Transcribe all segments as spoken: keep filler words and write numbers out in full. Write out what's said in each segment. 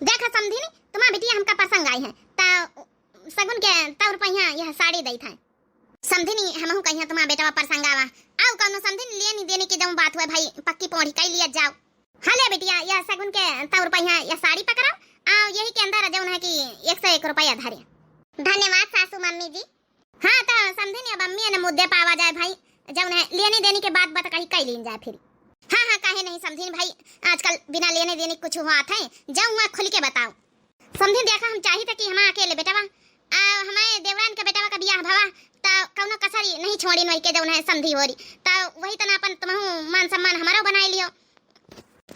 देखा समधिनी, तुम्हार बिटिया हमका परसंग आई है, त सगुन के तौर पर यहाँ यह साड़ी दई था। समधिनी, हमहू कहिया तुम्हार बेटवा परसंग आवा। आउ कौनो समधिनी, लेनी देनी के जौन बात हुए भाई, पक्की पोढ़ी कई लिया जाओ। हाँ ले बिटिया, यह सगुन के तौर पर यहाँ यह साड़ी पकड़ो, आउ यही के अंदर जौन है कि एक सौ एक रुपया धरे। धन्यवाद सासू मम्मी जी। हाँ, त समधिन, अब अम्मी न मुद्दे पावा जाए भाई, जौन है लेनी देनी के बात बात कही कई लीन जाए फिर। हाँ, हाँ, काहे नहीं समधिन भाई, आजकल बिना लेने देने कुछ हुआ थे, जौन हुआ खुल के बताओ। समधिन देखा, हम चाही था कि हमार अकेले बेटवा, आ, हमारे देवरान के बेटवा का बियाह भवा, त कौनो कसर ही नहीं छोड़ी नोई के जौन है समधी होरी, त वही तना अपन तुमहू मान सम्मान हमारो बनाए लियो।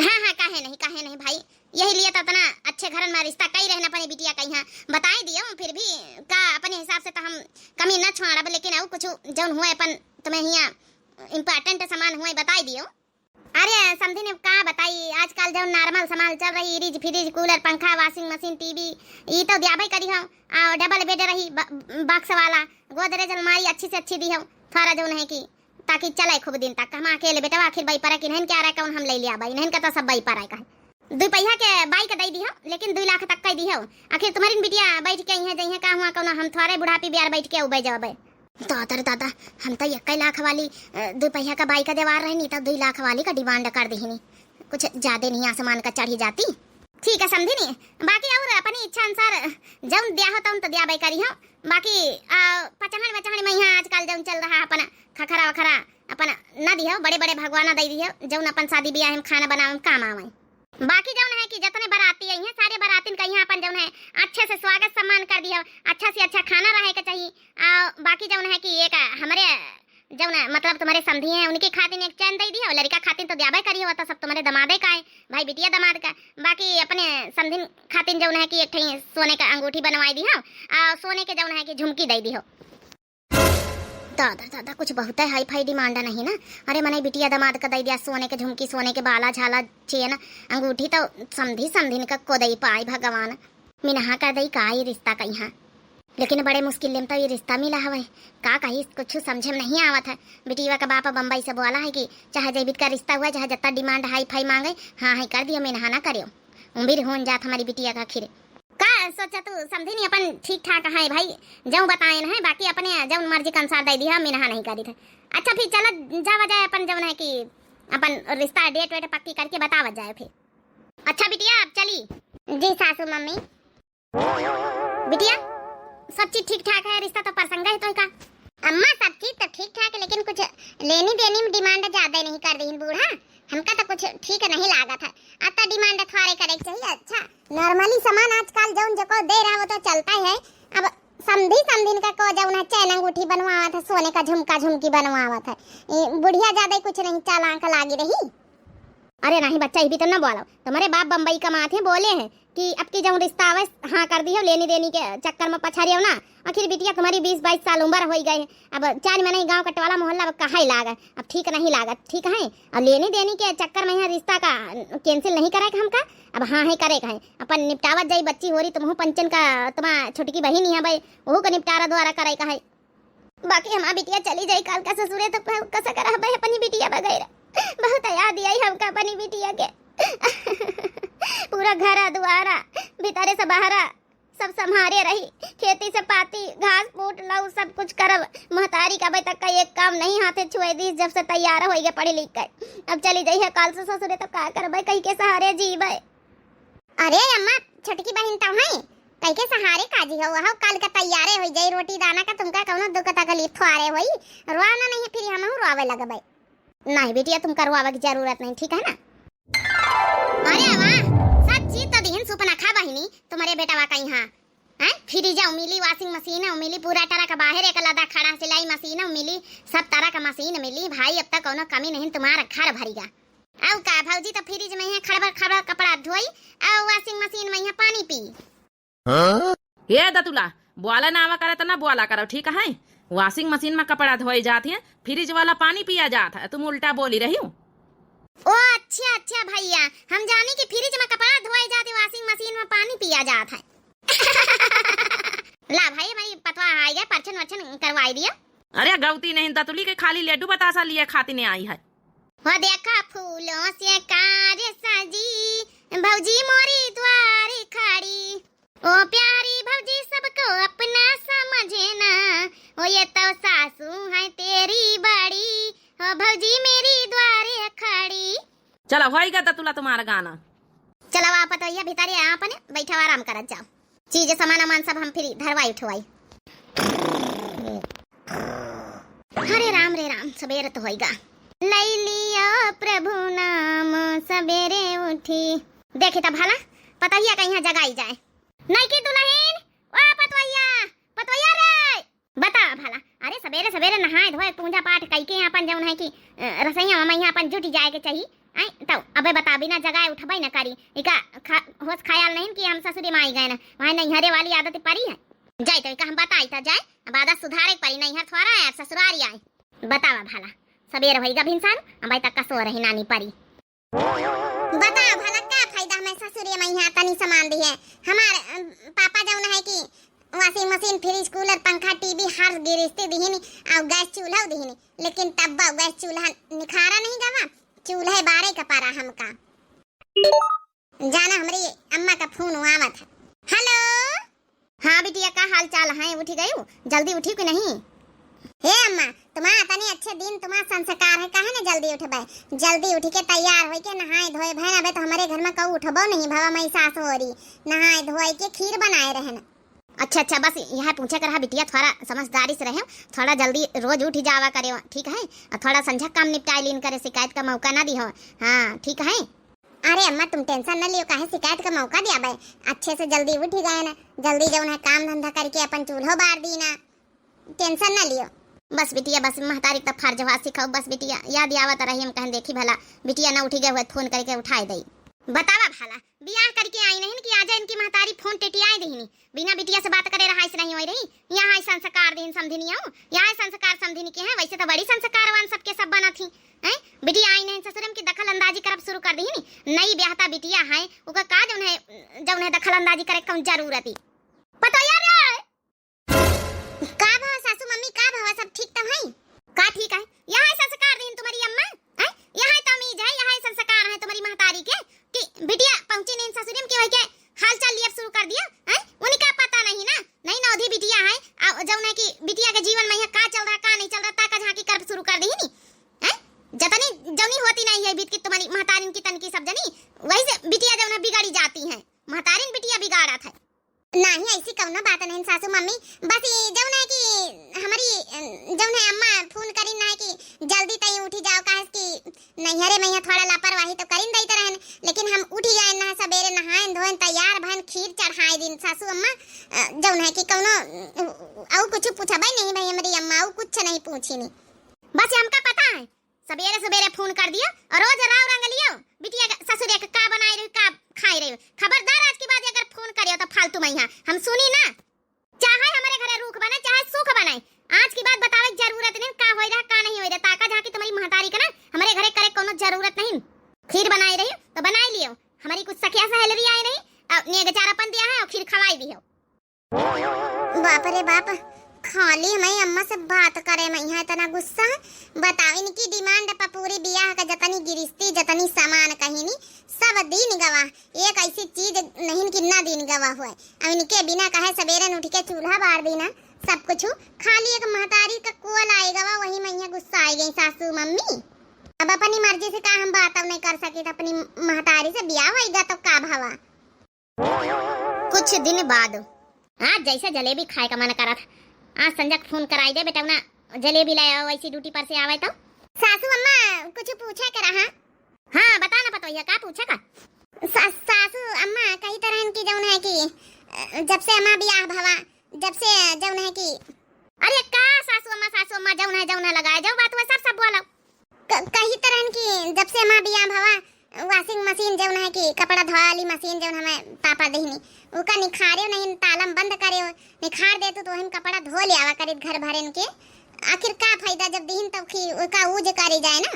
हाँ, हाँ, काहे नहीं, काहे नहीं भाई, यही लिए तो इतना अच्छे घरन में रिश्ता कई रहना अपने बिटिया का यहाँ बताई दियो, फिर भी का अपने हिसाब से तो हम कमी न छोड़ब, लेकिन और कुछ जौन हुए अपन तुम्हें यहाँ important सामान हुए बताई दियो। अरे समधिन, अब का बताई, आजकल जौन normal सामान चल रही, fridge, fridge, cooler, पंखा, washing machine, TV, ई तो द्याबे करी हो, आ double bed रही, ब-, box वाला, गोदरेज अलमारी अच्छी से अच्छी दी हो, थोड़ा जौन है कि ताकि चले खूब दिन तक। हम अकेले बेटवा आखिर बई परा कि नहीं क्या रहे, कौन हम ले लिया बई, नहीं का तो सब बई परा है कहे। दुई पहिया के bike दई दी हो, लेकिन दुई लाख तक कह दी हो। आखिर तुम्हारी बिटिया बैठ के इहे जइहे का हुआ, कौनो हम थोड़े बुढ़ापी बियार बैठ के उबे जाबे। दादा रे दादा, हम तो इक्के लाख वाली, अ, दुई पहिया का bike देवार रहनी, तो दुई लाख वाली का demand कर देहनी। कुछ ज्यादा नहीं आसमान का चढ़ी जाती। ठीक है समधिनी, बाकी और अपनी इच्छा अनुसार जौन द्या हो तौन तो द्याबे करी हो, बाकी, आ, पचहन वचहन में यहाँ आजकल जौन चल रहा अपन खखरा वखरा अपन न दिहो, बड़े बड़े भगवाना दे दिहो, जौन अपन शादी ब्याह में खाना बनावे में काम आवे। बाकी जौन है कि जितने बराती आई हैं, सारे बरातिन का यहाँ अपन जौन है अच्छे से स्वागत सम्मान कर दिहो, अच्छा से अच्छा खाना रहे के चाहिए। आ, बाकी जौन है कि एक हमरे जौन मतलब तुम्हारे समधी हैं, उनके खातिन एक चैन दे दिहो, लड़का खातिन तो द्याबे करी हो, तो सब तुम्हारे दमादे का है, भाई बिटिया दमाद का। बाकी अपने समधिन खातिन जौन है कि एक ठे सोने का अंगूठी बनवाई दिहो, आ, सोने के जौन है कि झुमकी दे दिहो। दादा, दादा, कुछ बहुतै हाई फाई demand नहीं ना? अरे, मने बिटिया दमाद का दई दिया सोने के झुमकी, सोने के बाला, झाला, चेन, अंगूठी, तो समधी, समधिन का को दई पाई भगवान। मिनहा कर दई का ई रिश्ता कइहाँ? लेकिन बड़े मुश्किल लेम तो ई रिश्ता मिला हवे। का कही, कुछ समझे में नहीं आवत है। बिटिया का बाप बम्बई से बोला है कि चाहे जैबित का रिश्ता हुआ, चाहे जत्ता demand हाई फाई मांगे, हाँ, हाई कर दियो, मिनहा ना करियो। उम्र होन जात हमारी बिटिया का आखिर। का सोचा तू समधी नहीं, अपन ठीक ठाक है भाई, जौन बताए न है, बाकी अपने जौन मर्जी के अनुसार दे दिया, मिनहा नहीं करी थे। अच्छा फिर चला जावा जाए अपन जौन है कि अपन रिश्ता date वेट पक्की करके बतावा जाए फिर। अच्छा बिटिया, अब चली। जी सासू मम्मी। बिटिया, सब चीज ठीक ठाक है, रिश्ता तो पसंद है तो का? अम्मा, सब चीज तो ठीक ठाक है, लेकिन कुछ लेनी देनी में demand ज्यादा नहीं कर दीन बूढ़ा, हमका तो कुछ ठीक नहीं लागत है। अब तो demand थोड़े करे के चाहिए। अच्छा, normally सामान आजकल जौन जको दे रहा वो तो चलता ही है। अब समधी समधिन का को जौन है चैन अंगूठी बनवावत है, सोने का झुमका झुमकी बनवावत है, ई बुढ़िया ज्यादा कुछ नहीं चालाक लागी रही। अरे नहीं बच्चा, ये भी तो न बोलो, तुम्हारे बाप बम्बई कमात हैं, बोले हैं कि अब की जौन रिश्ता आवे, हाँ कर दिहो, लेनी देनी के चक्कर में पछाड़ियो ना। आखिर बिटिया तुम्हारी बीस बाईस साल उम्र होई गए, अब चार मनई गाँव का टोला मोहल्ला अब कहाँ ही लागे, अब ठीक नहीं लागत, ठीक है। और लेनी देनी के चक्कर में यहाँ रिश्ता का cancel नहीं करे के हमका, अब हाँ है करे के है, अपन निपटावत जाई, बच्ची होरी तुमहू पंचन का, तुम्हार छोटकी बहिन ही है भाई, वहू का निपटारा द्वारा करे का है। बाकी हमार बिटिया चली जाई काल का ससुरे, तो फिर कसा करहबे अपनी बिटिया बगैर? बहुत याद आई हमका अपनी बिटिया के। पूरा घरा दुआरा, भीतरे से बाहरा, सब संभारे रही। खेती से पाती, घास फूट, लऊ, सब कुछ करब। महतारी का अबे तक का एक काम नहीं हाथे छुए दी, जब से तैयार होई गए पढ़ लिख के। अब चली जाई है काल से ससुरे, तो का करबे, कही के सहारे जीबे। अरे अम्मा, छोटकी बहिन तो है, कई के सहारे काजी हो, वह काल का तैयारे होई जाई, रोटी दाना का तुमका कौनो दुख तकलीफ थोड़े होई, रोना नहीं, फिर हमहू रोवे लगबे। नहीं बिटिया, तुमका रोवे की जरूरत नहीं, ठीक है ना? अरे वाह, सब चीज तो दिहन सुपनखा बहिनी, तुम्हारे बेटवा का यहाँ, हैं? फ्रिज मिली, washing machine मिली, पूरा ट्रक बाहर एक लदा खड़ा, सिलाई मशीन मिली, सब तरह का मशीन मिली। भाई, अब तक कौनो कमी नहीं, तुम्हारा घर भरिया। अउ का भौजी, तो फ्रिज में है खड़बड़ खड़बड़ कपड़ा धोई, अउ washing machine में है पानी पी। हाँ? ए दतुला, बोला ना आवा करे त ना बोला करो, ठीक है? Washing machine में कपड़ा धोए जात है, फ्रिज वाला पानी पिया जात है, तुम उल्टा बोली रही हो। ओ अच्छा अच्छा भैया, हम जानी कि फ्रिज में कपड़ा धोए जात है, washing machine में पानी पिया जात है। ला भाई, हमारी पतवा आई गए, परछन वरछन करवाई दिया। अरे गौती नहीं दतुली के खाली लड्डू बतासा लिए खाती ने आई है। हो देखा फूलों से कार सजी, भौजी मोरी द्वार चला, होइगा दतुला तुम्हारा गाना। चला, आप तो ये भीतरे आपने बैठा आराम करत जाओ। चीज सामान अमान सब हम फिर धरवाई उठवाई। हरे राम रे राम, सबेर तो होइगा। लई लिया प्रभु नाम सबेरे उठी। देखी त भला, पतोहिया का यहाँ जगाई जाए। नइकी दुलहिन, ओ पतोहिया, पतोहिया रे, बता भला। अरे सबेरे सबेरे नहाए धोए पूजा पाठ कइके आपन जउन है कि, अ, रसोइया में यहाँ आपन जुटि जाए के चाही। आय, तउ अबे बता, बिना जगाए उठबइ न करी। इका खा-, होश ख्याल नहीं कि हम ससुरी माई गए न, वहाँ नैहरे वाली आदत परी है। जाए तो इका हम बताई त जाए, अब आदत सुधारे के परी, नैहर थोड़ा है, अब ससुरारी आए। बतावा भला, सबेर होइगा भिनसार, अब तक कसो रही नानी परी। बताओ भला, का फायदा हमें ससुरे में यहाँ तनी सामान दी है? हमार, अम, पापा जउन है कि washing machine, fridge, cooler, पंखा, टीवी, हर गिरिस्ती दिहिनी, अउ गैस चूल्हा दिहिनी, लेकिन तब गैस चूल्हा निखारा नहीं गवा, चूल्हे बारे का परा हमका। जाना, हमरी अम्मा का फोन आवत है। हेलो। हाँ बिटिया, का हाल चाल है? उठी गयू? जल्दी उठी कि नहीं? हे अम्मा, तुम्हार तनी अच्छे दिन, तुम्हार संस्कार है, काहे न जल्दी उठबे? जल्दी उठ के तैयार होई के नहाए धोए भैन, अबे तो हमरे घर में कहू उठबो नहीं भवा, मई सास होरी नहाए धोए के खीर बनाए रहन। अच्छा अच्छा, बस यह पूछे कर हा बिटिया, थोड़ा समझदारी से रहे, थोड़ा जल्दी रोज उठ जावा करे, ठीक है? और थोड़ा संझा काम निपटाए लीन करे, शिकायत का मौका ना दी हो। हाँ ठीक है। अरे अम्मा, तुम tension न लियो, काहे शिकायत का मौका दिया बे? अच्छे से जल्दी उठ गए ना, जल्दी जउन है काम धंधा करके अपन चूल्हो बार दी ना, tension न लियो। बस बिटिया, बस महतारी का फर्ज हुआ सिखाओ, बस बिटिया, याद आवत रही, हम कहन देखी भला बिटिया ना उठी गए हुए, फोन करके उठाए दई। बतावा भला, बियाह करके आई नहीं कि आजा इनकी महतारी फोन टेटियाए देहिनी, बिना बिटिया से बात करे रहाइस नहीं होई रही। यहाँ आई संस्कार दिन समधिनी आऊँ, यहाँ आई संस्कार समधिनी के हैं, वैसे तो बड़ी संस्कारवान सबके सब बनत ही। हैं? बिटिया आई नहीं ससुरम की दखल अंदाजी करब शुरू कर देहिनी। नई ब्याहता बिटिया है, ओका का जउन है, जउन है दखल अंदाजी करे कौन जरूरत ही? पतोहिया रे! का भवा सासू मम्मी, का भवा, सब ठीक तो है? का ठीक है? यह है संस्कार दिन तुम्हारी अम्मा, हैं? यह है तमीज है, यह है संस्कार है तुम्हारी महतारी के कि बिटिया पहुँची नहीं ससुरी में कि वही के हाल चाल लिया शुरू कर दिया, हैं? उनका पता नहीं ना, नहीं नौधी बिटिया है, आ, जउन है कि बिटिया के जीवन में यहाँ का चल रहा, का नहीं चल रहा, ताका झांकी कर शुरू कर दी नहीं, हैं? जतनी जउनी होती नहीं है बीत की तुम्हारी महतारिन की तनकी सब जनी, वही से बिटिया जउन है बिगाड़ी जाती है, महतारिन बिटिया बिगाड़त है। नाही, ऐसी कउनो बात नहीं सासू मम्मी, बस ई जउन है कि हमरी, अ, जउन है अम्मा फोन करिन ना कि जल्दी तई उठी जाओ, काहे कि नैहरे में यहाँ थोड़ा लापरवाही तो करिन देत रहन, लेकिन हम उठी गए ना, सबेरे नहाएन धोएन, तैयार भएन, खीर चढ़ाए दिन सासू अम्मा, अ, जउन है कि कउनो, अ, अउ कुछ पूछबे नहीं भाई, हमरी अम्मा अउ कुछ नहीं पूछी नहीं, बस हमका पता है। सबेरे सबेरे फोन कर दियो और रोज राव रंग लियो, बिटिया के ससुरे के का बनाए रही, का खाए रही। खबरदार आज के बाद अगर फोन करियो तो फालतू में यहाँ हम सुनी ना। चाहे हमरे घरे रूख बने, चाहे सुख बने, आज के बाद बतावे के जरूरत नहीं, का होई रहा, का नहीं होई रहा। ताका झांकी तुम्हारी महतारी के ना हमरे घरे करे कउनो जरूरत नहीं। खीर बनाए रही तो बनाए लियो, हमारी कुछ सखिया सहेलरी आए रही, अब नेग चार अपन दिया है और खीर खवाई दियो। बाप रे बाप, खाली हमारी अम्मा से बात करे में यहाँ इतना गुस्सा है। बताओ, इनकी demand पर पूरी बियाह का जतनी गिरिस्ती, जतनी सामान कहिनी, सब दीन गवा। एक ऐसी चीज नहीं कि ना दीन गवा हुए। अब इनके बिना कहे सबेरे उठ के चूल्हा बार दीना, सब कुछ। खाली एक महतारी का कोल आए गवा, वही में यहाँ गुस्सा आए गई सासू मम्मी। अब अपनी मर्जी से का हम बात अब नहीं कर सकी, तो अपनी महतारी से बियाह होइगा तो का भवा। कुछ दिन बाद। आज जैसे जलेबी खाए का मन करत, आज संजक फोन कराई दे, "बेटौना, जलेबी ले आओ, ऐसी ड्यूटी पर से आवे तो।" सासू अम्मा, कुछ पूछे के रहा। हाँ, बता ना पतोहिया, का पूछे का? सा-, सासू अम्मा, कही तरहन की जौन है कि, अ, जब से अम्मा बियाह भवा, जब से जौन है कि अरे का सासू अम्मा, सासू अम्मा, जौन है, जौन है लगाए, जौ बात हुआ सब, सब बोलो। क-, कही तरहन कि जब से हमार बियाह भवा, washing machine जौन है कि कपड़ा धोए वाली मशीन जौन हमें पापा देहनी, ओका निखारे नहीं, तालम बंद करे, निखार देतू तो हम कपड़ा धो ले आवा करीत घर भरेन के। आखिर का फायदा जब दिहिन तब कि ओका यूज करे जाए ना।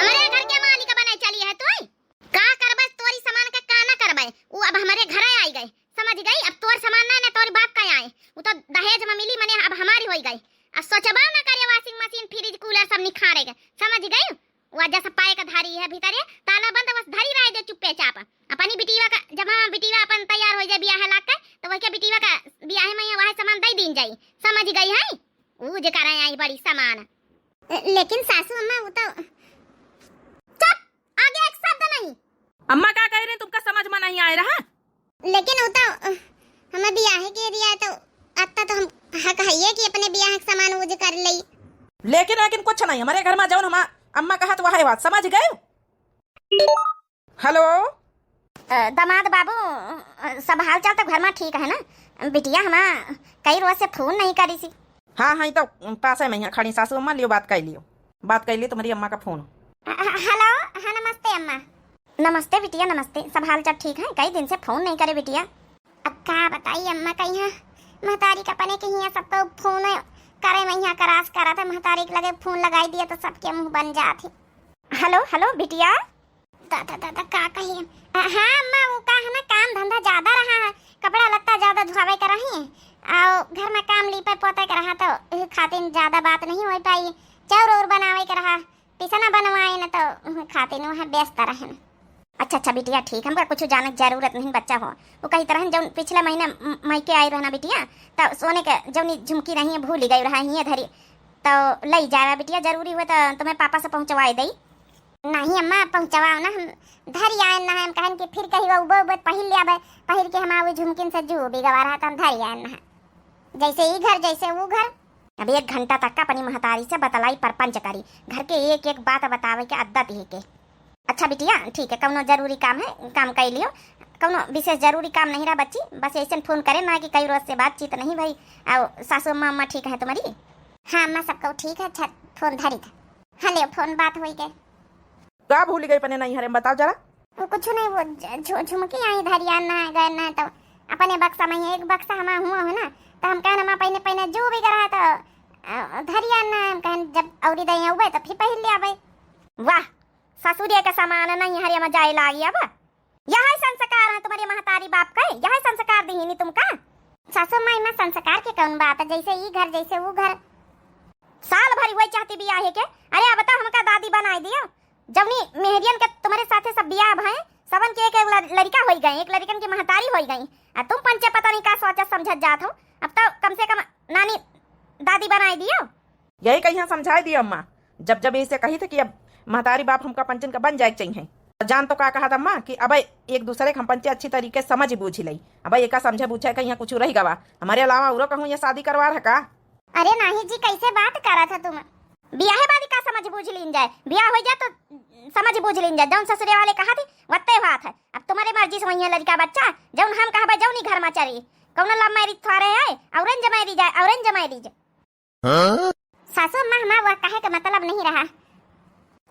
हमरे घर के मालिक बने चली है तू? का करबे तोरी सामान के, का ना करबे? उ अब हमरे घरे आई गए, समझ गई? अब तोर सामान ना, ना तोरी बाप का आए, उ तो दहेज में मिली, मने अब हमारी होई गई। अब सोचबा ना करे washing machine, fridge, cooler सब निखारे के, समझ गई? वजह से पाए का धारी है भीतरे, ताला बंद बस धरी रहे दे चुप्पे चाप। अपनी बिटीवा का, जब हम बिटीवा अपन तैयार हो जाए बियाह लाग के, तो वही के बिटीवा का बियाह में वह सामान दे दीन जाई, समझ गई है? ऊ जे करे आई बड़ी सामान। ए, लेकिन सासू अम्मा, वो तो अम्मा का कह रही, तुमका समझ में नहीं आए रहा? लेकिन उ तो, अ, हमें बियाहे के दिया है, तो अत्ता तो हम हक हइये कि अपने बियाह के सामान यूज कर लई। लेकिन, लेकिन कुछ नहीं, हमरे घर में जौन हमा अम्मा कहत वह है बात, समझ गए? हेलो। अ, दामाद बाबू, अ, सब हाल चाल तो घर में ठीक है ना? बिटिया हमा कई रोज से फोन नहीं करी सी। हाँ, हाँ, ई तो पासे में ही खड़ी सासू अम्मा, लियो बात कर लियो, बात कर लियो तुम्हारी अम्मा का फोन। अ, अ, हेलो, हाँ नमस्ते अम्मा। नमस्ते बिटिया, नमस्ते। सब हाल चाल ठीक है? कई दिन से फोन नहीं करे बिटिया। अब का बताई अम्मा, कहिया महतारी का अपने के हियाँ सबको फोन करे, मैं यहाँ करास करत है, महतारी के लगे फोन लगाई दिया तो सबके मुँह बन जात है। हेलो, हेलो बिटिया। दा, दा, दा, दा, का कही? अ, हाँ अम्मा, वो का है ना, काम धंधा ज्यादा रहा है, कपड़ा लत्ता ज्यादा धोवे का रही, और घर में काम लीपे पोते का रहा, तो एह खातिर ज्यादा बात नहीं हो पाई। चाउर और बनावे का रहा, पिसना बनवाए न, तो एह खातिर वह व्यस्त रहन। अच्छा, अच्छा बिटिया, ठीक, हमका कुछ जाने की जरूरत नहीं, बच्चा हो। वो कही तरह जौन पिछले महीने म-, मायके आई रहना बिटिया, तो सोने के जौनी झुमकी रही है, भूल गई रहा, हिये धरी, तो लई जावा बिटिया, जरूरी हुए तो तुम्हें पापा से पहुँचवाए दई। नहीं अम्मा, पहुँचवाओ ना, हम धरी आए ना, हम कहन कि फिर कहीं वो उबे उबे पहिर ले आवे, पहिर के हमारे झुमकिन से जू भी गवा रहा, तो हम धरी आए ना। जैसे ई घर, जैसे वो घर। अब एक घंटा तक का अपनी महतारी से बतलाई परपंच करी, घर के एक एक बात बतावे के आदत ही के। अच्छा बिटिया, ठीक है, कौनो जरूरी काम है, काम कर लियो। कौनो विशेष जरूरी काम नहीं रहा बच्ची, बस ऐसे फोन करे ना कि कई रोज से बातचीत नहीं भई। और सासू अम्मा, अम्मा ठीक है तुम्हारी? हाँ अम्मा, सबको ठीक है। अच्छा, फोन धरी था। हाँ, ले फोन बात होई के। का भूल गई अपने नहीं हरे, बताओ जरा। वो कुछ नहीं, वो झु-, झुमकी आई धरिया ना गए ना, तो अपने बक्सा में ही एक बक्सा हमार हुआ हो ना, तो हम कहन अम्मा पहने पहने जो भी करा है तो, अ, धरिया ना, हम कहन जब औरी दई उबे तो फिर पहिर ले आवे। वाह, ससुरिया के सामान नहीं हरे में जाए लागी अब। यह संस्कार है तुम्हारे महतारी बाप के, यह संस्कार दीहिनी तुमका। सासू माई में संस्कार के कौन बात है, जैसे ई घर जैसे वो घर। साल भरी हुई चाहती बियाहे के, अरे अब तो हमका दादी बनाई दियो। जौनी मेहरियन के तुम्हारे साथे सब बियाह भए, सबन के एक एक ल-, लड़िका होई गए, एक लड़िकन की महतारी होई गई। आ तुम पंचे पता नहीं का सोचत समझत जात हो, अब तो कम से कम नानी दादी बनाई दियो। यही कहिया समझाई दियो अम्मा, जब जब इसे कही थे कि अब महतारी बाप हमका पंचन का बन जाए के चाहिए। जान तो का कहा था अम्मा कि अब एक दूसरे के हम पंचे अच्छी तरीके से समझ बूझ लई। अब एका समझे बूझे का यहाँ कुछ रह गवा, हमारे अलावा औरो कहूँ ये शादी करवा रहा का? अरे नाही जी, कैसे बात करा था तुम? बियाहे बाद का समझ बूझ लीन जाए, बियाह हो जाए तो समझ बूझ लीन जाए। जौन ससुरे वाले कहा थे वत्ते बात है। अब तुम्हारे मर्जी से वही है लड़का बच्चा, जौन हम कहबे जौन ही घर में चली। कौनो love marriage थोड़े है, arrange marriage है, arrange marriage। हाँ? सासू अम्मा, हमार वह कहे के मतलब नहीं रहा।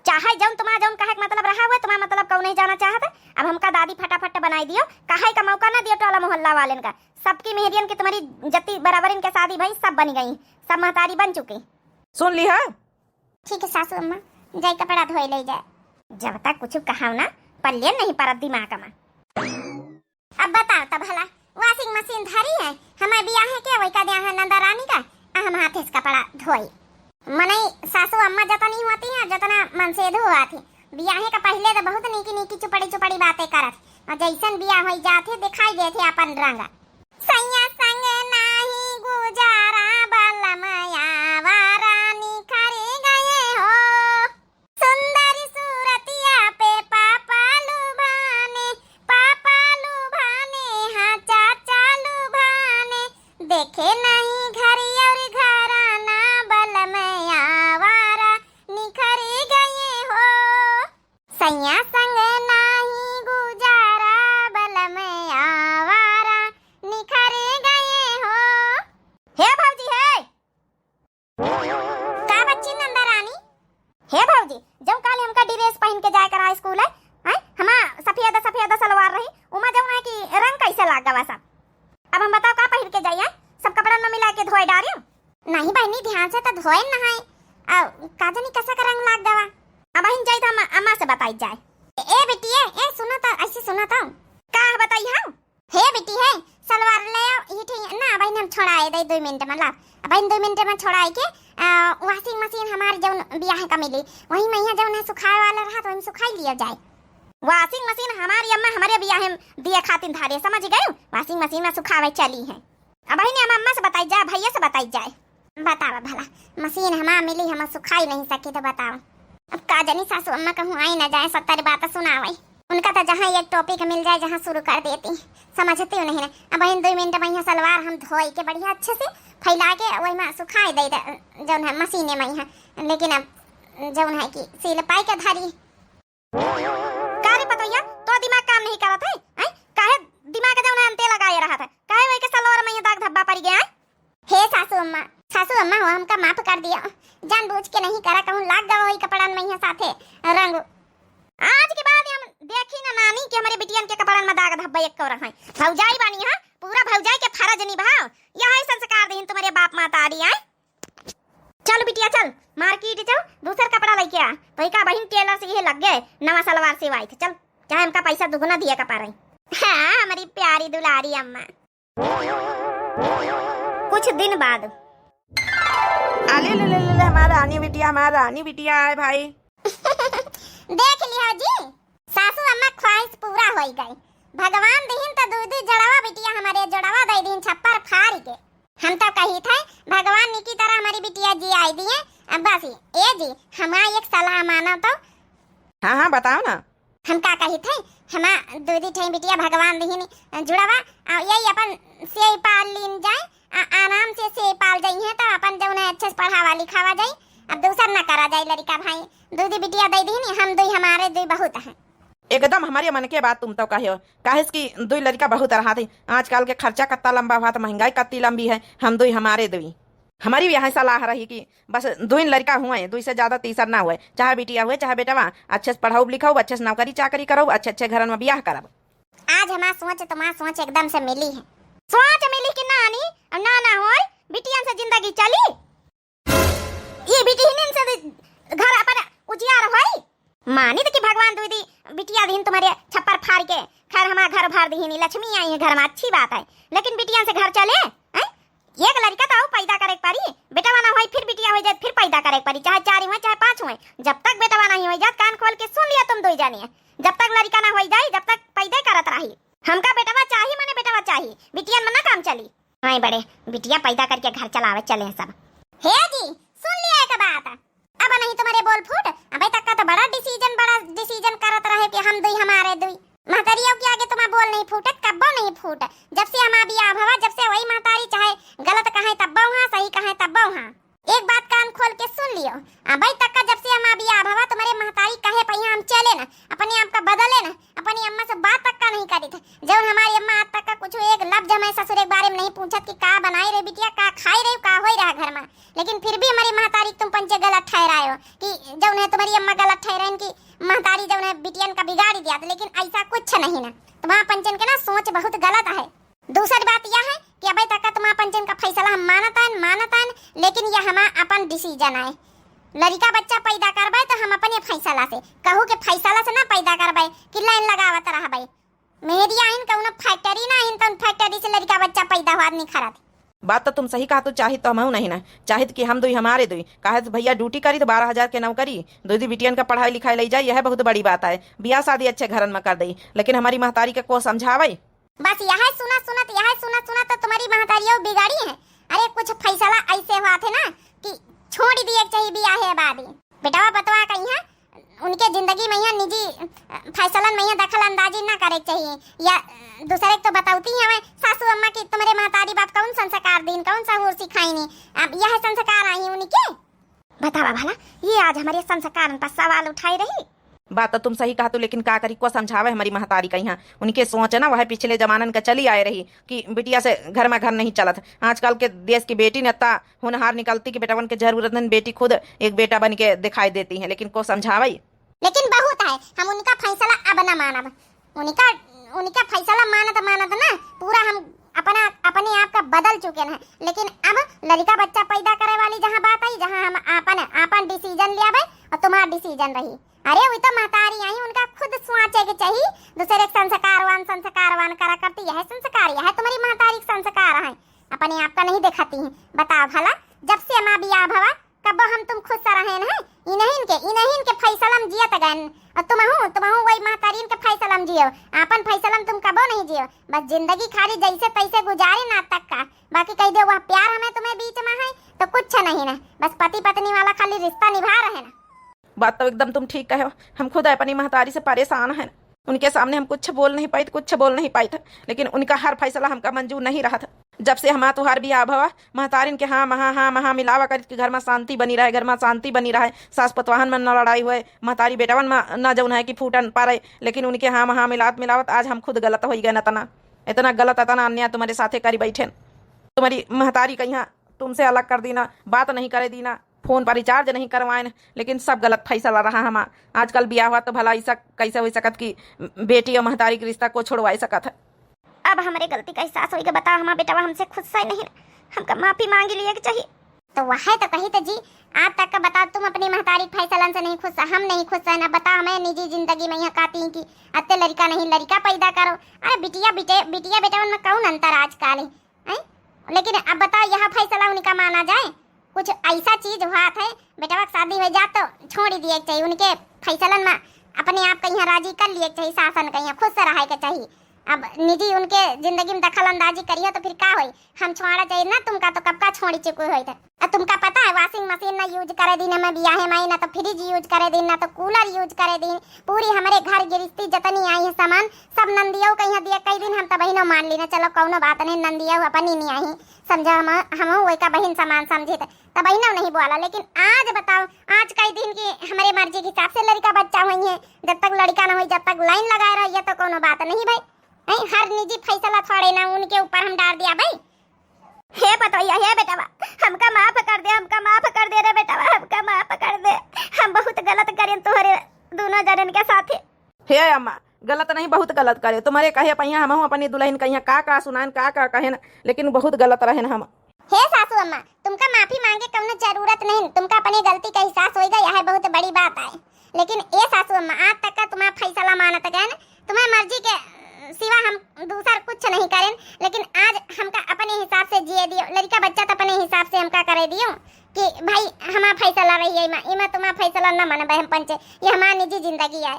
चाहे जौन तुम्हारा जौन कहे के मतलब रहा हुआ, तुम्हारा मतलब कौन नहीं जाना चाहत। अब हमका दादी फटाफट बनाई दियो, कहे का मौका ना दियो टोला मोहल्ला वालेन का। सबकी मेहरियन के तुम्हारी जत्ती बराबरिन के शादी भई, सब बनी गई, सब महतारी बन चुकी। सुन ली है? ठीक है सासू अम्मा, जाए कपड़ा धोए ले जाए। जब तक कुछ कहाओ ना, पल्ले नहीं परत दिमाग में। अब बताओ त भला, washing machine धरी है, हमें बियाहे के वही का दिया है नंदा रानी का, आ हम हाथे से कपड़ा धोई। मनई सासू अम्मा जतनी होती हैं, जतना मनसेधू होती। बियाहे का पहिले तो बहुत नीकी नीकी चुपड़ी चुपड़ी बातें करत, और जैसन बियाह होई जात है, दिखाई देत है अपन रंग। सैया संग नाही गुजारा, बलम आवारा निखर गए हो। सुंदर सूरतिया पे पापा लुभाने, पापा लुभाने, हाँ चाचा लुभाने। देखे नहीं घर और घराना, बलम आवारा निखर गए हो। सैया संग नाही गुजारा, बलम आवारा निखर गए हो। हे भौजी, हे। का बच्ची नंदा रानी? हे भौजी, जौन काले हमका dress पहिन के जाए करा स्कूल है, हैं? हमा सफेद सफेद सलवार रही, उमा जौन है कि रंग कैसे लाग गवा सब। अब हम बताओ का पहिर के जाई, हैं? सब कपड़न में मिला के धोए डारियो। नहीं बहिनी, ध्यान से तो धोए नहाए, आ का जानी कैसा का रंग लाग गवा। अब बहिन जाई तो हम अम्मा से बताई जाए। ए, ए बिटिया, ए सुनो तो, ऐसी सुनो तो। का बताई हम? हे बिटी है, सलवार ले आओ, ये ठीक ना, अब हम छोड़ाए दे दो मिनट में, लाओ। अब इन दो मिनट में छोड़ाए के, आ, washing machine हमारे जौन बियाह का मिली, वही में यहाँ जौन है सुखाए वाला रहा, तो हम सुखाई लिया जाए। Washing machine हमारी अम्मा हमारे बियाह में दिए खातिर धारे, समझ गए? Washing machine में सुखावे चली है। अब बहिनी हम अम्मा से बताई जाए, भैया से बताई जाए। बतावा भला, machine हमार मिली, हम सुखाई नहीं सकी तो बताओ। अब का जानी सासू अम्मा कहूँ आई ना जाए, सत्तर बात सुनावे। उनका तो जहाँ एक topic मिल जाए, जहाँ शुरू कर देती, समझती हूँ नहीं ना। अब वहीं दुई मिनट में यहाँ सलवार हम धोई के बढ़िया अच्छे से फैला के वही में सुखाए दे दे, जौन है मशीने में यहाँ, लेकिन अब जौन है कि सिल पाई के धरी। का रे पतोहिया, तो दिमाग काम नहीं करत है, हैं? काहे दिमाग जौन है अंते लगाए रहत है? काहे वही के सलवार में यहाँ दाग धब्बा पड़ गया है? हे सासू अम्मा, सासू अम्मा हो, हमका माफ कर दिया, जानबूझ के नहीं करा, कहूँ लाग गवा होई कपड़न में यहाँ साथे रंग। आज के बाद हम देखी ना नानी कि हमरे बिटियन के कपड़न में दाग धब्बा एक कौर है। भौजाई बानी है, पूरा भौजाई के फर्ज निभाओ। यह है संस्कार दीन तुम्हारे बाप माता आदि आए। चल बिटिया चल, market चल, दूसर कपड़ा लेके आ। तो का बहिन tailor से यह लग गए, नवा सलवार सिवाई थे। चल, चाहे हमका पैसा दुगुना दिए का पारे। हाँ, हमारी प्यारी दुलारी अम्मा। कुछ दिन बाद। अले ले ले ले ले, हमार रानी बिटिया, हमार रानी बिटिया आए भाई। देख लिया जी, सासू अम्मा ख्वाहिश पूरा होई गई। भगवान दिहिन तो दू दू जड़वा बिटिया हमारे जड़वा दे दीन छप्पर फाड़ के। हम तो कही थे भगवान निकी तरह हमारी बिटिया जी आई दिए। अब बस ए जी, हमार एक सलाह मानो तो। हाँ हाँ, बताओ ना। हम का कही थे, हमा दू दी ठे बिटिया भगवान दिहिन जुड़वा, आ यही अपन सेई पाल लीन जाए, आ आराम से सेई पाल जाई है तो अपन जौन है अच्छे से पढ़ावा लिखावा जाई। अब दूसर ना करा जाए लड़का भाई, दू दी बिटिया दे दिहिन, हम दुई हमारे दुई बहुत हैं। एकदम हमारे मन के बात तुम तो कहे हो, काहे से कि दुई लड़का बहुत रहा थे। आजकल के खर्चा कत्ता लंबा हुआ, तो महंगाई कत्ती लंबी है। हम दुई हमारे दुई, हमारी भी यही सलाह रही कि बस दुई लड़का हुए, दुई से ज्यादा तीसर ना हुए, चाहे बिटिया हुए चाहे बेटवा, अच्छे से पढ़ाऊ लिखाऊ, अच्छे से नौकरी चाकरी कराऊ, अच्छे अच्छे घरन में बियाह करब। आज हमार सोच तुम्हार सोच एकदम से मिली है। सोच मिली कि नानी, अब ना ना होई, बिटियन से जिंदगी चली? ये बिटिहनिन से घर अपन उजियार होई? मानित कि भगवान दुई दी बिटिया दिहिन तुम्हारे छप्पर फाड़ के, खैर हमार घर भर दिहिन, लक्ष्मी आई है घर में, अच्छी बात है, लेकिन बिटियन से घर चले? हैं? एक लड़का तो आऊ पैदा करे के पड़ी, बेटवा ना होई फिर बिटिया हो जाए, फिर पैदा करे के पड़ी, चाहे चार हुए चाहे पाँच हुए, जब तक बेटवा नहीं हो जात, कान खोल के सुन लिया तुम दो जानिए, जब तक लड़का ना हो जाए, जब तक पैदा करत रही। हमका बेटवा चाही, माने बेटवा चाही, बिटियन में ना काम चली। हाँ बड़े, बिटिया पैदा करके घर चलावे चले हैं सब। हे जी, सुन लिया एक बात, अब नहीं तुम्हारे बोल फूट, अबे तक का तो बड़ा decision, बड़ा decision करत रहे कि हम दुई हमारे दुई। महतरियों के आगे तुम्हारा बोल नहीं फूटत, कब्बो नहीं फूट। जब से हमार बियाह भवा, जब से वही महतारी चाहे गलत कहे तब्बो हाँ, सही कहे तब्बो हाँ। एक बात कान खोल के सुन लियो, अबे तक का जब से हमार बियाह भवा, तुम्हारे महतारी कहे पहिया हम चले ना, अपने आप का बदले ना, अपनी अम्मा से बात तक का नहीं करी थे। जब हमारी अम्मा आज तक का कुछ एक लफ्ज हमारे ससुर के बारे में नहीं पूछत कि का बनाई रही बिटिया, का खाई रही, का होई रहा घर में, लेकिन फिर भी हमारी महतारी तुम पंचे गलत ठहराए हो कि जौन है तुम्हारी अम्मा गलत ठहराइन कि महतारी जौन है बिटियन का बिगाड़ी दिया, लेकिन ऐसा कुछ नहीं ना। तुम्हारा पंचन के ना सोच बहुत गलत है। दूसरी बात यह है कि अबे तक तुम्हारा पंचन का फैसला हम मानत आन, मानत आन, लेकिन यह हमारा अपन decision आए। लड़का बच्चा पैदा करबे तो हम अपने फैसला से, कहू के फैसला से ना पैदा करबे कि line लगावत रहबे। मेहरिया आइन कौनो factory ना आइन, तौन factory से लड़का बच्चा पैदा हुआ निखरत। बात तो तुम सही कहा, तू चाहित तो हमहू नहीं ना, चाहित कि हम दुई हमारे दुई, काहे तो भैया duty करी तो बारह हजार के नौकरी, दुई दुई बिटियन का पढ़ाई लिखाई लई जाए, यह बहुत बड़ी बात है। बियाह शादी अच्छे घरन में कर दई, लेकिन हमारी महतारी के को समझावे? बस यह सुना सुनत, यह सुना सुनत तो तुम्हारी महतारियों बिगाड़ी है। अरे कुछ फैसला ऐसे हुआ थे ना कि छोड़ दिए के चाहिए बियाह है बादी। बेटवा पतवा कहीं है, उनके जिंदगी में यहाँ निजी, अ, फैसलन में यहाँ दखल अंदाजी ना करे के चाहिए। या, अ, दूसरे के तो बतौती ही हमें सासू अम्मा की तुम्हारे महतारी बाप कौन संस्कार दीन, कौन सहूर सिखाईनी। अब यह संस्कार आई उनके। बतावा भला, ये आज हमारे संस्कारन पर सवाल उठाए रही। बात तो तुम सही कहा तू, लेकिन का करी, को समझावे हमारी महतारी का यहाँ। उनके सोच है ना, वह पिछले जमानन का चली आए रही कि बिटिया से घर में घर नहीं चलत। आजकल के देश की बेटी ने इतना होनहार निकलती कि बेटवन के जरूरत नहीं, बेटी खुद एक बेटा बन के दिखाई देती है, लेकिन को समझावे। लेकिन बहुत है, हम उनका फैसला अब ना मानब। उनका, उनका फैसला मानत मानत ना पूरा हम अपना, अपने आप का बदल चुके हैं। लेकिन अब लड़का बच्चा पैदा करे वाली जहाँ बात आई, जहाँ हम आपन, आपन decision ले आवे और तुम्हारा decision रही। अरे वो तो महतारी आई, उनका खुद सोचे के चाहिए, दूसरे के संस्कारवान, संस्कारवान करा करती, यह संस्कार, यह तुम्हारी महतारी के संस्कार है, अपने आप का नहीं दिखाती है। बताओ भला, जब से हमारा बियाह भवा, कब्बो हम तुम खुश से रहे न है? इन्हीं के, इन्हीं के फैसला में जियत गए। और तुमहू, तुमहू वही महतारीन के फैसला में जियो, आपन फैसला में तुम कब्बो नहीं जियो। बस जिंदगी खाली जैसे तैसे गुजारे ना तक का, बाकी कह दे वह प्यार हमें तुम्हें बीच में है तो कुछ नहीं ना, बस पति पत्नी वाला खाली रिश्ता निभा रहे ना। बात तो एकदम तुम ठीक कहे हो, हम खुद अपनी महतारी से परेशान हैं। उनके सामने हम कुछ बोल नहीं पाइत, कुछ बोल नहीं पाइत, लेकिन उनका हर फैसला हमका मंजूर नहीं रहत। जब से हमार तुहार बियाह भवा, महतारिन के हाँ महा, हाँ महा मिलावा करित कि घर मा शांति बनी रहे, घर मा शांति बनी रहे, सास पतवाहन मा न लड़ाई होए, महतारी बेटवन मा न जौन है कि फूटन पारे, लेकिन उनके हाँ महा मिलावत मिलावत आज हम खुद गलत होइ गए। इतना, इतना गलत, इतना अन्याय तुम्हारे साथे करी बैठेन। तुम्हारी महतारी कहिया तुमसे अलग कर दीना, बात नहीं करे दीना, फोन पर रिचार्ज नहीं करवाएन, लेकिन सब गलत फैसला रहा हमार। आजकल बियाह हुआ तो भला ऐसा कैसे हो सकत कि बेटी और महतारी के रिश्ता को छोड़वाए सकत है? अब हमरे गलती का एहसास होइगा। बताओ, हमार बेटवा हमसे खुश है नहीं, हमका माफी मांगी लिए के चाहिए। तो वह तो कही तो जी, आज तक का बताओ, तुम अपनी महतारी के फैसलन से नहीं खुश, हम नहीं खुश है ना। बताओ, हमें निजी जिंदगी में यहाँ कहती कि अत्ते लड़का नहीं, लड़का पैदा करो। अरे बिटिया, बिटे, बिटिया बेटवन में कौन अंतर आजकल है? हैं? लेकिन अब बताओ, यह फैसला उनका माना जाए? कुछ ऐसा चीज हुआ थे, बेटवा के शादी हो जात तो छोड़ ही दिए के चाहिए। उनके फैसलन में अपने आप कहीं राजी कर लिए के चाहिए, सासन कहीं खुश रहे के चाहिए। अब निजी उनके जिंदगी में दखल अंदाजी करियो तो फिर का होई? हम छोड़ा चाहिए ना तुमका, तो कब का छोड़ी चुकी होई थे। अब तुमका पता है, washing machine ना use करे दिन हमें बियाहे माई, ना तो fridge use करे दिन, ना तो cooler use करे दिन। पूरी हमरे घर गृहस्थी जतनी आई है सामान, सब नंदियो कहीं दिए कई दिन। हम तो बहिनो मान ली ना, चलो कौनो बात नहीं, नंदियो अपनी नहीं आई, समझो हम, हम वही का बहिन समान समझे थे, तो बहिनो नहीं बोला। लेकिन आज बताओ, आज कई दिन की हमरे मर्जी के हिसाब से लड़का बच्चा हुई है, जब तक लड़का ना होई, जब तक line लगाए रहिए तो कौनो बात नहीं भाई। हैं, हर निजी फैसला थोड़े ना उनके ऊपर हम डाल दिया भाई। हे पतोहिया, हे बेटवा, हमका माफ कर दे, हमका माफ कर दे रे बेटवा, हमका माफ कर दे। हम बहुत गलत करेन तोहरे दोनों जनन के साथे। हे अम्मा, गलत नहीं, बहुत गलत करे। तुम्हारे कहे पहिया हमहू अपनी दुल्हन कहिया का का सुनान, का का कहेन, लेकिन बहुत गलत रहेन हम। हे सासू अम्मा, तुमका माफी मांगे कौनो जरूरत नहीं, तुमका अपनी गलती का एहसास होइगा, यह बहुत बड़ी बात आए। लेकिन ए सासू अम्मा, आज तक का तुम्हारा फैसला मानत गए न, तुम्हारी मर्जी के सिवा हम दूसर कुछ नहीं करेन, लेकिन आज हमका अपने हिसाब से जिए दियो, लड़का बच्चा तो अपने हिसाब से हमका करे दियो कि भाई हमारा फैसला रही है, इमा, इमा तुम्हारा फैसला ना मानबे हम पंचे, ये हमारी निजी जिंदगी है।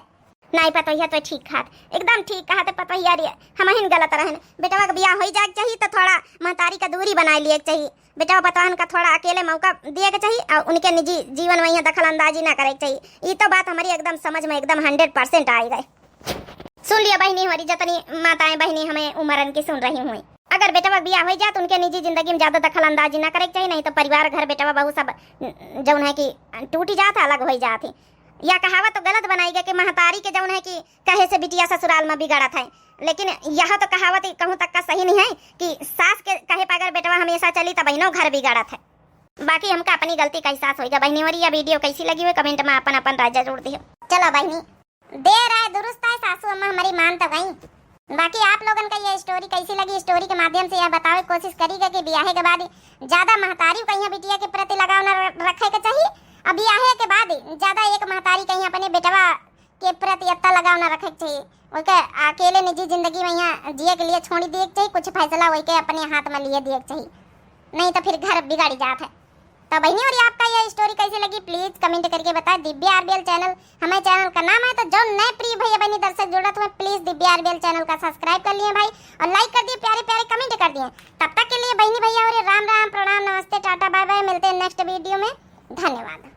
नहीं पतोहिया, तो ठीक कहत, एकदम ठीक कहत है पतोहिया रे, हमहिन गलत रहन। बेटवा के बियाह होई जाए के चाहिए तो थोड़ा महतारी का दूरी बनाए लिए के चाहिए, बेटवा पतोहन का थोड़ा अकेले मौका दिए के चाहिए और उनके निजी जीवन में यहाँ दखल अंदाजी ना करे के चाहिए। ई तो बात हमारी एकदम समझ में एकदम hundred percent आई गए। सुन लिया बहिनी, हमारी जतनी माताएं बहिनी हमें उमरन की सुन रही हुई, अगर बेटवा के बियाह होई जाए तो उनके निजी जिंदगी में ज्यादा दखल अंदाजी ना करे के चाहिए, नहीं तो परिवार घर बेटवा बहू सब जौन है कि टूटी जात है, अलग होई जात है। या कहावत तो गलत बनाई गई कि महतारी के जौन है कि कहे से बिटिया ससुराल में बिगड़त है, लेकिन यह तो कहावत कहूँ तक का सही नहीं है कि सास के कहे पर अगर बेटवा हमेशा चली तो बहिनो घर बिगड़त है। बाकी हमका अपनी गलती का एहसास होइगा। बहिनी, और यह video कैसी लगी हुई comment में अपन अपन राय जरूर दियो। चलो बहिनी, देर आए दुरुस्त आए, सासू अम्मा हमारी मान तो गई। बाकी आप लोगन का ये story कैसी लगी, story के माध्यम से यह बतावे के कोशिश करी कि बियाहे के बाद ज्यादा महतारी कहिया बिटिया के प्रति लगाव न र-, रखे के चाहिए, और बियाहे के बाद ज्यादा एक महतारी कहिया अपने बेटवा के प्रति इतना लगाव न रखे के चाहिए। ओके अकेले निजी जिंदगी में यहाँ जिए के लिए छोड़ी दिए के चाहिए, कुछ फैसला वही के अपने हाथ में लिए दिए के चाहिए, नहीं तो फिर घर बिगाड़ी जात है। तो बहिनी, और आपका यह story कैसी लगी, please comment करके बताएं। दिव्या आरबीएल channel हमारे channel का नाम है, तो जो नए प्रिय भैया बहनी दर्शक जुड़त हुए, please दिव्या आरबीएल channel का subscribe कर लिए भाई, और like कर दिए, प्यारे प्यारे comment कर दिए। तब तक के लिए बहनी भैया और राम राम, प्रणाम, नमस्ते, टाटा, bye bye, मिलते हैं next video में। धन्यवाद।